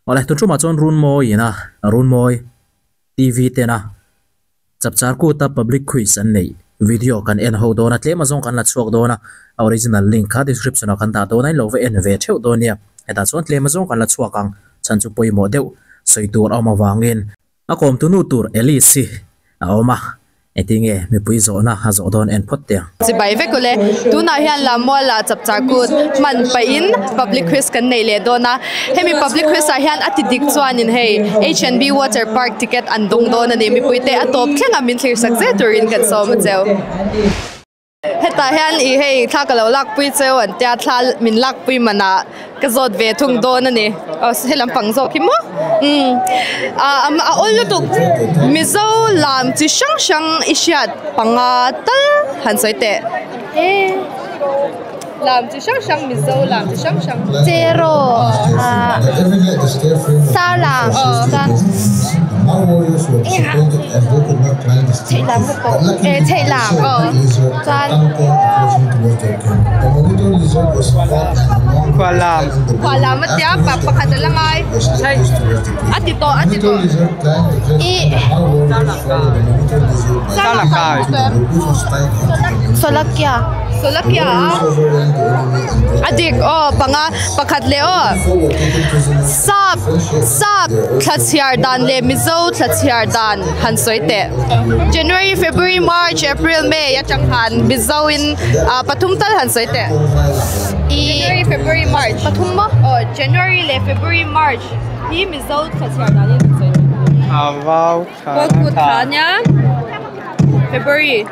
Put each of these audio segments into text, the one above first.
Awle tun tumah chuan Runmawi ina Runmawi TV tena Chapchar kuta public quiz an neih video kan en ho dawn a, tlem azawng kan la chhuak dawn a, a original link kha description ah kan dah dawn a, in lo va en ve theuh dawn nia. Hetah chuan tlem azawng kan la chhuak ang, chhan chu pawimawh deuh sawi tur a awm avangin. A kawmtu nu tur Alice hi a awm a, engtinge mipui zawhna a zawh dawn en phawt teh ang. Chibai vek ule, tunah hian Lammuala Chapchar Kut hman pahin public quiz kan nei leh dawn a, hemi public quiz ah hian a ti dik chuanin hei H&B Water Park ticket an dawng dawn a ni, mipuite a tawp thleng a min thlir sak zel turin kan sawm a cheu. Hetah hian ih hei thla ka lo lakpui cheu an tia thla min lakpui manah ka zawt ve thung dawn a ni aw he lampang zawk hi maw umm ah a awl lutuk Mizo lam chi hrang hrang i hriat panga tal han sawi teh lam chi hrang hrang Mizo lam chi hrang hrang Cheraw ah Sarlam chuan Chheihlam ka pawh eh Chheihlam aw chuan Khualam Khualam a tia pa pakhat a la ngai a ti tawh a ti tawh ih Sarlangkai Sawlakia Sawlakia a dik aw panga pakhat leh aw sap sap thla chhiar dan leh Mizo thla chhiar dan han sawi teh January February March April May atang khan Mizo in ah pathum tal han sawi teh January February March pathum maw aw January leh February March hi Mizo thla chhiar dan in han sawi teh A vau thla Kawlkut thla nia February.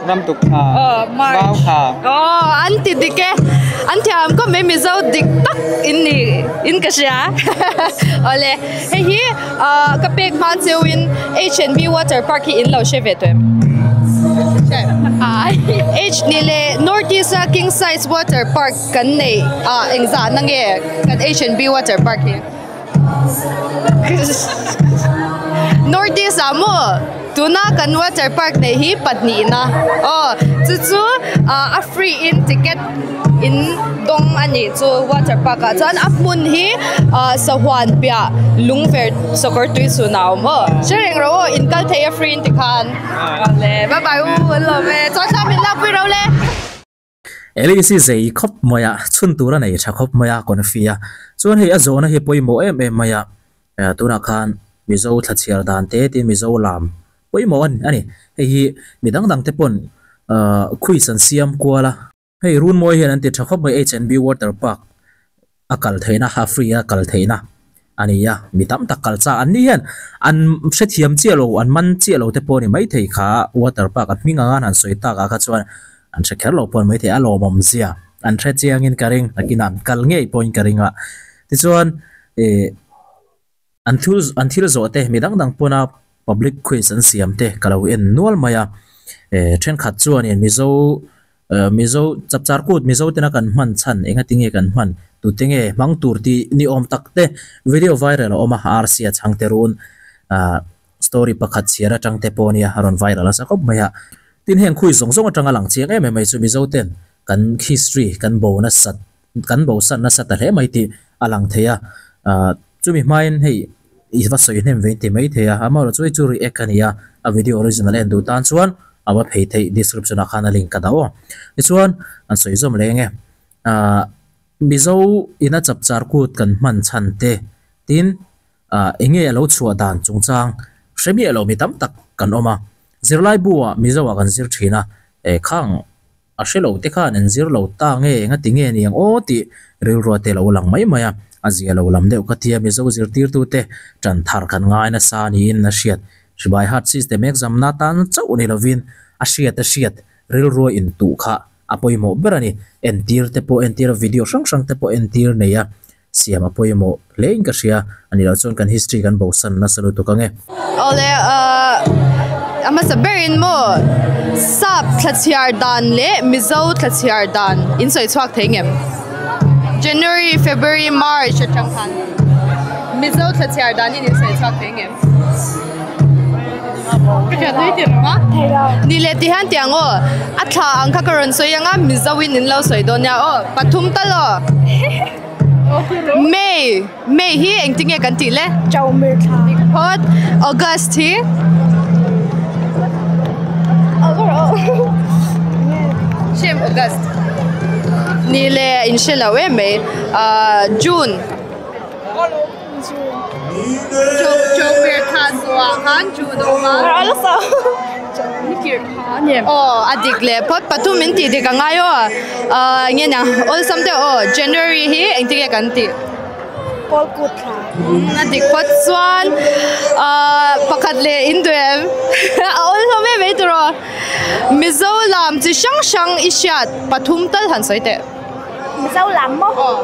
Ram tuk thla. Aw March. Vau thla. Aw an ti dik e. An thiam khawp mai Mizo dik tak in ni in ka hria. Awle hei hi ah ka pek hma cheu in H&B water park hi in lo hre ve tawh em? H ni leh North East a king size water park kan neih ah engzah na nge kan H&B water park hi? North East ah maw tuna kan water park neih hi pahnihna aw chu chu ah a free in ticket in dawng a nih chu water park ah chuan a hmun hi ah sahuan piah lungverh sawkawr tui chhun ah a awm aw hre reng rawh aw in kal thei a free in tikhan awle bye bye u an lawm e chuan thla min lakpui ro le. Alice zei khawp mai a, chhun tur a nei tha khawp mai a, confi a. Chuan hei a zawhna hi pawimawh em em mai a, tunah khan Mizo thla chhiar dan te tin Mizo lam pawimawh a ni. Hei hi mi dang dang te pawn quiz an siam kual a. Hei Runmawi hian an ti tha khawp mai HNB Water Park a kal theihna a free a kal theihna a ni a, mi tam tak kal chak an ni hian an hrethiam chiah lo an man chiah lo te pawh a ni maithei kha water park a hming anga han sawi tak ah kha chuan an hre kher lo pawh a ni maithei a lawmawm zia an hre chiang in ka ring nakinah an kal ngei pawhin ka ring a tichuan ih an thil an thil zawh te mi dang dang pawna public quiz an siam te ka lo en nual mai a eh thenkhat chuanin mizo eh mizo chapchar kut mizo tena kan hman chhan enga tinge kan hman tute nge hmang tur tih ni awm tak te video viral a awm a rc a chhang te run ah story pakhat chhiar atang te pawh nia a rawn viral nasa khawp mai a tin heng khui zawng zawng atanga lang chiang em em mai chu mizo ten kan history kan bo nasat kan bo san nasa ta hle mai tih a lang thei a ah chumi hmain hei i va sawi hnem ve in ti mai thei a amaherawhchu hei chu react a ni a a video original en duh tan chuan a va phei theih description ah khan a link ka dah aw tichuan an sawi zawm leh eng e ah Mizo ina chapchar kut kan hman chhan te tin ah eng nge a lo chhuah dan chungchang hre miah lo mi tam tak kan awm a zirlai bu ah Mizo ah kan zir thin a eh khang A hre lo te khan an zir lo ta nge enga ti nge niang aw tih rilrua te lo lang mai mai a, a zia lo lam deuh ka tia Mizo zirtirtu te tan thar kan ngai nasa niin a hriat. Hribai Heart System exam na tan chauh ni lovin a hriat a hriat rilrua intuh kha a pawimawh ber a ni. Entir te pawh entir a video hrang hrang te pawh entir nei a siam a pawimawh hle in ka hria a ni loh chuan kan history kan bosan nasa lutuk ang e. Awle ahh a hmasa berin maw sap thla chhiar dan leh Mizo thla chhiar dan in sawi chhuak thei ngem? January, February, March atang khan Mizo thla chhiar dan in in sawi chhuak thei ngem? Ka hriat nui tir ang a? Ni leh ti hian tiang aw a thla ang kha ka rawn sawi ang a Mizo in in lo sawi dawn nia aw pathum tal aw. May May hi engtinge kan tih le? Chaumir thla. Phawt August hi? Shem August. Ni le in hre lo em mai. Ah June. Chaumir thla zawhah khan June a awm a. Aw a dik leh phawt pathum in tih dik a ngai aw ah enge niang awlsam deuh aw January hi engtin nge kan tih Pawl kut thla a dik phawt chuan ah pakhat leh in duh em a awlsam em mai tawh aw Mizo lam chi hrang hrang i hriat pathum tal han sawi teh Mizo lam maw aw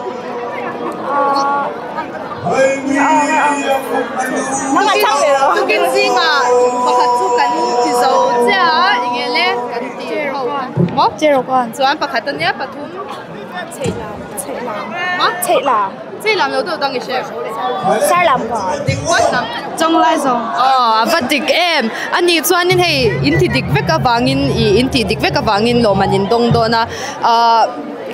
Tukin zingah pakhat chu kan ti zo chiah a eng nge le kan ti ho maw chuan pakhat a nia pathum maw chei lam lo deuh dang i hre dik phawt lam aw a va dik em a nih chuanin hei in ti dik vek avangin ih in tih dik vek avangin lawm an indawng dawn a ahh.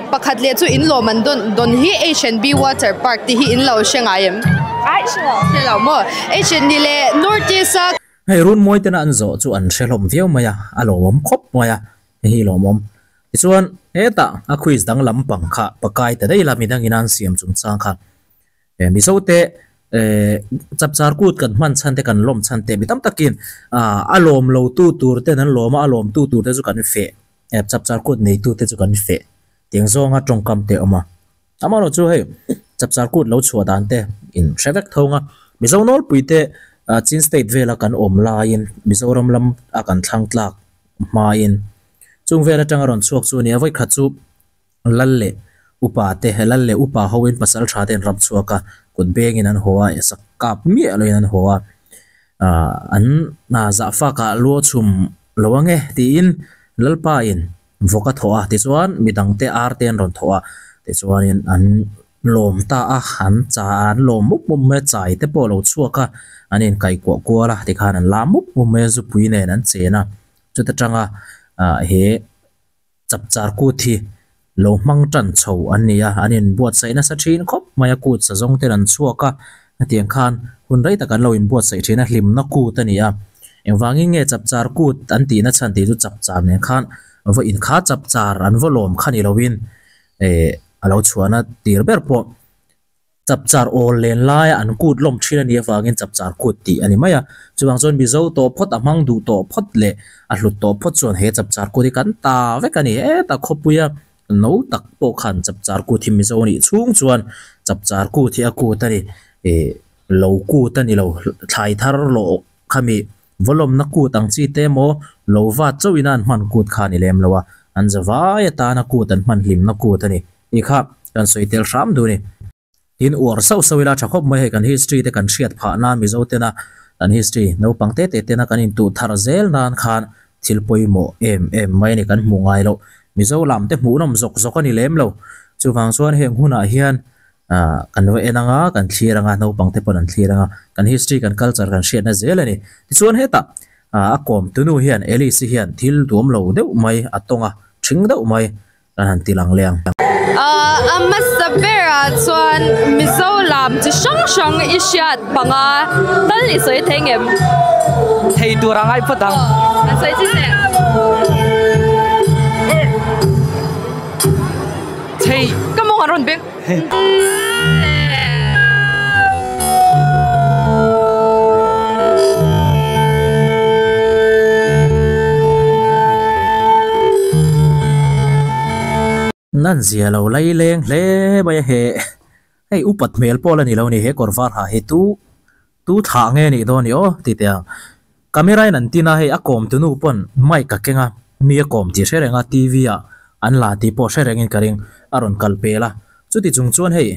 Pakhat leh chu in lawm an dawn dawn hi H and B water park tih hi in lo hre ngai em? Ai hre lo. Hre lo maw? H and B leh North East a. Hei runmawi tena an zawh chu an hre hlawm viau mai a, a lawmawm khawp mai a, hei hi lawmawm. Tichuan hetah a quiz dang lampang kha pakai ta daih la midangin an siam chungchang kha Mizo te chapchar kut kan hman chhan te kan lawm chhan te mi tam takin a lawm lo tu tur ten an lawm a, a lawm tu tur te chu kan feh chapchar kut nei tu te chu kan feh tiang zawnga tawngkam te a awm a. Amaherawh chu hei chapchar kut lo chhuah dan te in hre vek thawng a, Mizo nawlpui te Chin state vela kan awm laiin Mizoram lam a kan thlang tlak hmain chung vel atanga rawn chhuak chu a ni a, vawikhat chu Lal leh upa te, Lal leh upa hoin pasal tha te an ram chhuak a, kut bengin an haw a, sak kap miah loin an haw a, an zahfak ah lu a chhum lo ang e tiin Lalpa in vawk a thawh a, tichuan midang te ar te an rawn thawh a, tichuanin an lawm ta a, an cha an lawm mup mup mai a, chai te pawh a lo chhuak a, an inkaih kuah kual a, tikhan an lam mup mup mai a, zupui nen an chen a, chuta tanga he. Chapchar kut hi lo hmang tan chho an ni a, an inbuatsaih nasa thin khawp mai a, kut sazawng ten an chhuak a, hetiang khan hun rei tak an lo inbuatsaih thin a, hlimna kut a ni a. Engvangin nge chapchar kut an tihna chhan tih chu chapchar nen khan va inkha chapchar an va lawm kha ni loin eh a lo chhuahna tir ber pawh Chapchar awl len laia an kut lawm thin a nih avangin chapchar kut tih a ni mai a. Chuvang chuan Mizo tawh phawt a hmang duh tawh phawt leh a hlut tawh phawt chuan he chapchar kut hi kan ta vek a ni. Heta khawpuia no tak pawh khan chapchar kut hi Mizo nih chhung chuan chapchar kut hi a kut a ni. Ih lo kut a ni lo, thlai thar lawh khami vawlawmna kut ang chi te emaw lo vat chauhin a an hman kut kha a ni lem lo a, an zavai atana kut an hman hlimna kut a ni. Tih kha kan sawi tel hram duh a ni. Tin uar sauh sauh ila tha khawp mai hei kan history te kan hriat phah nan Mizo tena kan history naupang te te tena kan intuh thar zel nan khan thil pawimawh em em mai a ni kan hmuh ngai loh. Mizo lam te hmuhnawm zawk zawk a ni lem lo. Chuvang chuan heng hunah hian ah kan va en anga kan thlir anga naupang te pawn an thlir anga kan history kan culture kan hriatna zel a ni. Tichuan hetah ah a kawm tunu hian Alice i hian thil duam lo deuh mai a tawng a thing deuh mai Kan han ti lang leh ang. A hmasa berah chuan Mizo lam chi hrang hrang i hriat panga tal i sawi thei ngem? Thei tur a ngai phawt ang. Aw, a sawi chin leh. Thei. Ka mawng an rawn beng. Nan zia lo lai leng hle mai a he hei upat hmel pawh la ni lo ni he kawr var ha hi tu tu thlah nge nih dawn ni aw ti teh ang camera in an tin a hei a kawm tunu pawn mic a keng a mi a kawm tih hre reng a T V ah an la tih pawh hre rengin ka ring a rawn kal pel a chuti chung chuan hei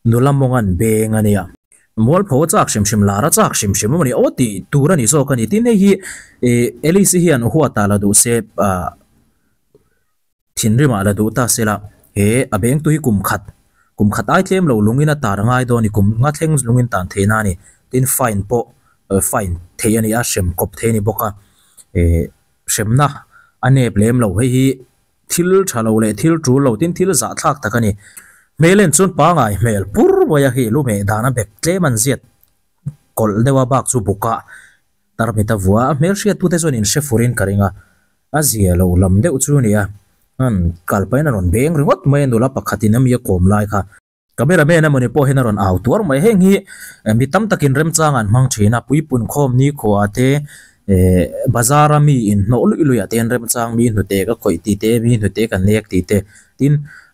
nula mawngan beng a nia mualpho a chak hrim hrim lar a chak hrim hrim a ni aw tih tur a ni zawk a ni tin hei hi ih Alice hian huatah la duh se ah. Thinrimah la duh ta sela, he a bengtu hi kum khat, kum khat ai tlem lo lungin a tar ngai dawn i kum nga thleng lungin tan thei na a ni. Tin fine pawh fine thei a ni a, hrem kawp thei a ni bawk a. Hremna a nep lem lo, hei hi thil tha lo leh thil tul lo tin thil zahthlak tak a ni. Hmel en chuan pangai hmel pur mai a hi lu meh dan a bek tlem an ziat kawlh deuh a bak chu buk ah tarmit a vuah a hmel hriat tute chuan in hre fur in ka ring a a zia lo lam deuh chu a ni a an kal pahin a rawn beng ringawt mai a nula pakhat in a mi a kawm lai kha. Camera man emawni pawh hian a rawn au tuar mai. Heng hi mi tam takin remchang an hmang thin a, puipun khawm nikhua te eh bazar a mi inhnawh luih luih ah te hian remchang mi hnute ka khawih tih te mi hnute ka nek tih te tin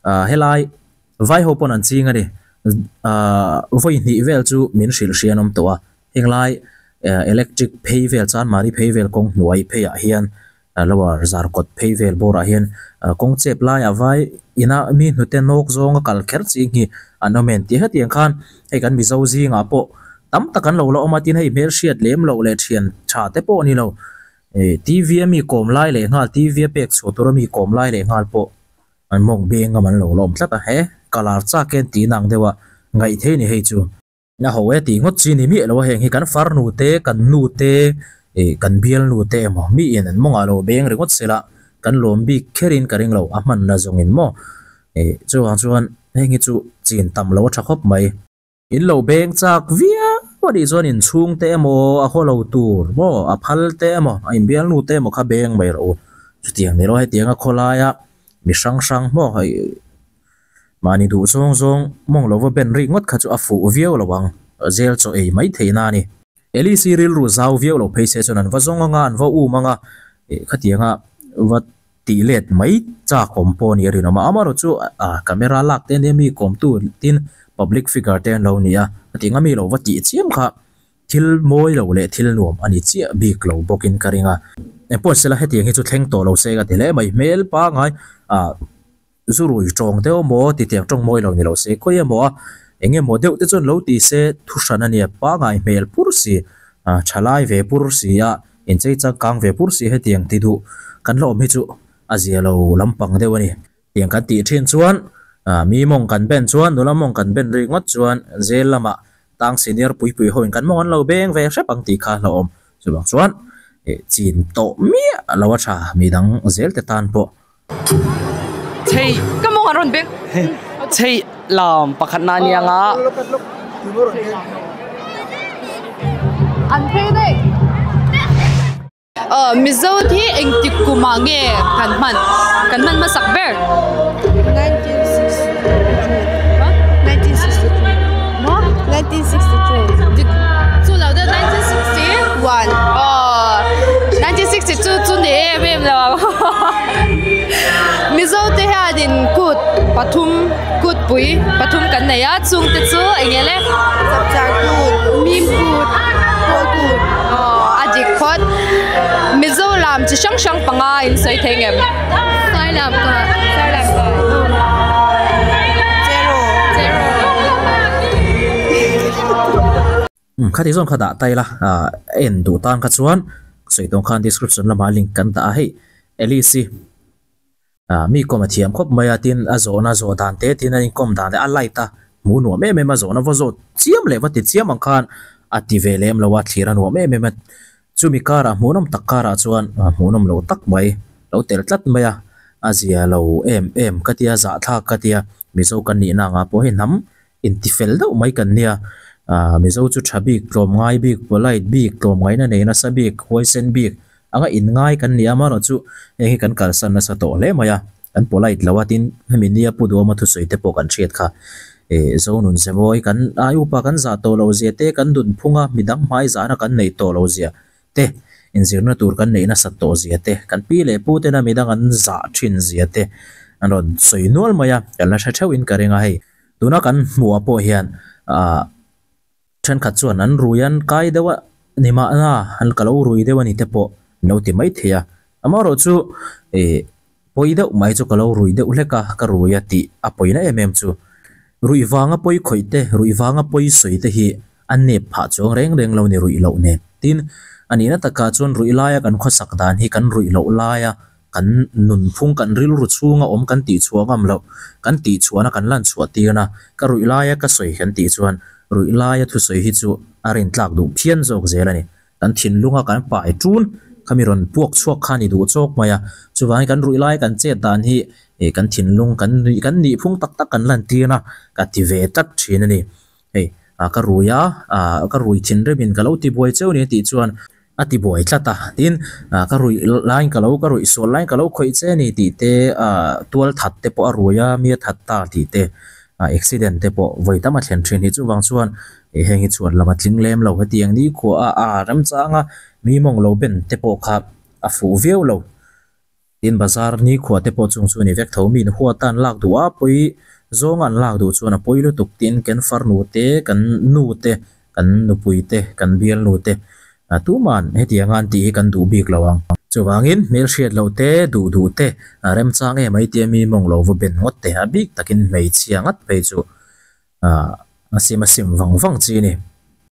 ah helai vai ho pawn an ching a ni ah vawi hnih vel chu min hrilh hria an awm tawh a henglai eh electric phei vel chanmari phei vel kawng hnuai phei ah hian Lower Zarkawt phei vel bawrah hian kawng chep laiah vai ina mi hnute nawk zawnga kal kher ching hi an awm em tih hetiang khan hei kan Mizo zingah pawh tam tak an lo la awm a tin hei hmelhriat lem loh leh thian tha te pawh a ni lo ih T_V a mi kawm lai leh nghal T_V a pek chhuah tura mi kawm lai leh nghal pawh an mawng beng ngam an lo la awm tlat a he colour chak hian tih inang deuh a ngaih theih a ni hei chu. A ho e tih ngawt chi ni miah lo a, heng hi kan farnu te, kan nu te, ih kan bialnu te emaw mi in an mawngah lo beng ringawt sela kan lawm bik kherin ka ring lo, a hmanna zawngin maw ih chuvang chuan heng hi chu chin tam lo a tha khawp mai. In lo beng chak viau a nih chuan inchhung te emaw a haw lo tur maw a phal te emaw a inbialnu te emaw kha beng mai rawh u, chutiang ni lo hetianga khawlaia mi hrang hrang maw ih. Mahni duh zawng zawng mawng lova ben rik ngawt kha chu a fuh viau lo ang, zel chaw ei mai theihna a ni. Elise rilru zau viau lo phei se chuan an va zawng anga, an va um anga, khatianga va tih let mai chak awm pawh a ni a rinawm a. Amaherawh chu camera lak te ania mi kawmtu tin public figure te an lo ni a, khatianga mi lo va tih chiam kha thil mawi lo leh thil nuam a ni chiah bik lo bawkin ka ring a. Engpawh sela hetiang hi chu thleng tawh lo se ka ti hle mai, hmel pangai ah. Zu rui tawng deuh maw ti tiang tawng mawi lo ni lo se khawi emaw a eng emaw deuh te chuan lo ti se thu hran a nia pangai hmel pur si ah thalai ve pur si a inchei changkang ve pur si hetiang ti duh kan la awm hi chu a zia lo lampang deuh a ni. Tiang kan tih thin chuan ah mi mawng kan ben chuan nula mawng kan ben ri ngawt chuan zel lamah tang senior pui pui ho in kan mawng an lo beng ve hrep ang tih kha a hlauhawm chuvang chuan eh chin tawh miah lo a tha midang zel te tan pawh. Chei Ka mawng an rawn beng. Chei lam pakhat na nia nga. An phei daih. Aw Mizo hi engtik kumah nge kan hman kan hman hmasak ber? 1962 1962 Maw? 1962 Dik chu lo deuh 1961 Aw 1962 chu ni em em lo ang Mizo te hianin kut pathum kut pui pathum kan nei a chung te chu eng nge le Chapchar kut Mim kut Pawl kut Aw a dik phawt Mizo lam chi hrang hrang panga in sawi thei ngem Sailam ka Sailam ka Cheraw Cheraw Umm khati zawn kha dah ta ila ah en duh tan kha chuan sawi tawng khan description lamah link kan dah a hei Alice hi ah mi kawm a thiam khawp mai a tin a zawhna zawh dan te tin a inkawm dan te a light a hmuh nuam em em a zawhna va zawh chiam leh va ti chiam ang khan a ti ve lem lo a thlir a nuam em em a chumi karah hmuhnawm tak karah chuan hmuhnawm lo tak mai lo tel tlat mai a a zia lo em em ka tia zahthlak ka tia Mizo kan nihna angah pawh hei hnam Intifel deuh mai kan nia. Mizo chu tha bik, tlawmngai bik, polite bik, tlawmngaihna nei nasa bik, huaisen bik anga inngai kan ni a, amaherawh chu heng hi kan kalsan nasa tawh hle mai a, kan polite lo a, tin hemi nia Pu Duhawma thusawi te pawh kan hriat kha. Zonun Zemawi kan ai upa kan zah tawh lo zia te, kan dunphung a, midang hmai zahna kan neih tawh lo zia te, inzirna tur kan neih nasat tawh zia te, kan pi leh pu tena midang an zah thin zia te an rawn sawi nual mai a, kan la hre theuhin ka ring a hei. Tuna kan hmuhah pawh hian ah thenkhat chuan an rui an kai deuh a ni mahna an ka lo rui deuh a ni te pawh an lo ti mai thei a, amaherawh chu ih pawi deuh mai chu ka lo rui deuh hlek a ka rui a tih a pawina em em chu ruih vanga pawi khawih te ruih vanga pawi sawi te hi a nep phah chuang reng reng lo ni ruih loh nen tin a nihna takah chuan ruih laia kan khawsak dan hi kan ruih loh laia Kan nunphung kan rilru chhunga awm kan tih chhuah ngam loh, kan tih chhuahna kan lan chhuah tirna, ka ruih laia ka sawi kan tih chuan ruih laia thusawi hi chu a rintlak duh phian zawk zel a ni. Kan thinlunga kan pai ṭun, Khami rawn puak chhuak kha a ni duh chawk mai a, chuvangin kan ruih lai kan chet dan hi ih kan thinlung kan nuih kan nih phung tak tak kan lan tir a ka ti ve tlat thin a ni. Hei ah ka rui a ah ka rui thinrimin ka lo ti buai cheu ni a tih chuan a ti buai tlat a, tin ah ka ruih laiin ka lo ka ruih sual laiin ka lo khawih che a ni tih te ah tual that te pawh a rui a mi a that ta tih te ah accident te pawh vawi tam a thlen thin hi chuvang chuan ih heng hi chhuan lam a tling lem lo hetiang nikhua a ah remchang a mi mawng lo ben te pawh kha a fuh viau lo. Tin bazar nikhua te pawh chung chu a ni vek tho mi in huat a an lak duh a pawi zawng a an lak duh chuan a pawi lutuk tin kan farnu te kan nu te kan nupui te kan bialnu te ah tuman hetiang a an tih hi kan duh bik lo ang. Chuvangin hmelhriat loh te duh duh te a remchang em ai tia mi mawng lo va ben ngawt te a bik takin hmeichhia ngat phei chu ah a sim a sim vang vang chi a ni.